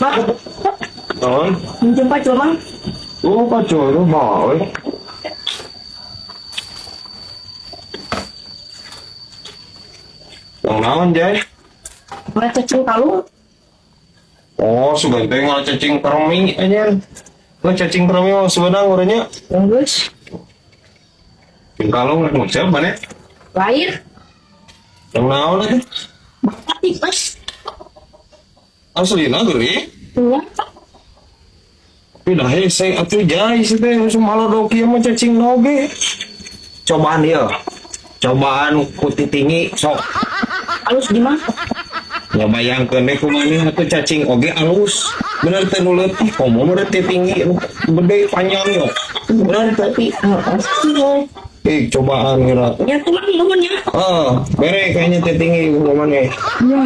Pak, Naon? Minjem pacul, Mang. Oh, pacul tuh mau we. Yang naon, Jay? Mana cacing kalung? Oh, sugan teh cacing kremi anjir. Nggak cacing kremi mah sebenarnya urangnya. Bagus. Cacing kalung rek ngucap mana? Lain. Yang naon atuh? Bapak tipes. Aslina geuring. Iya. Tapi dah hese atuh, Jay, si teh malodok ieu mah cacing oge. Cobaan ieu. Cobaan ku titingi sok. Halus gimana? Ya bayangkeun we kumaha atuh cacing oge alus. Bener teh nu leutik, komo meureun titingi nu gede panjang yo. Bener teh? Tapi, oh, Eh, cobaan kira. Ya tulang nuhun ya. Ah, bere kayaknya titingi kumaha. Iya.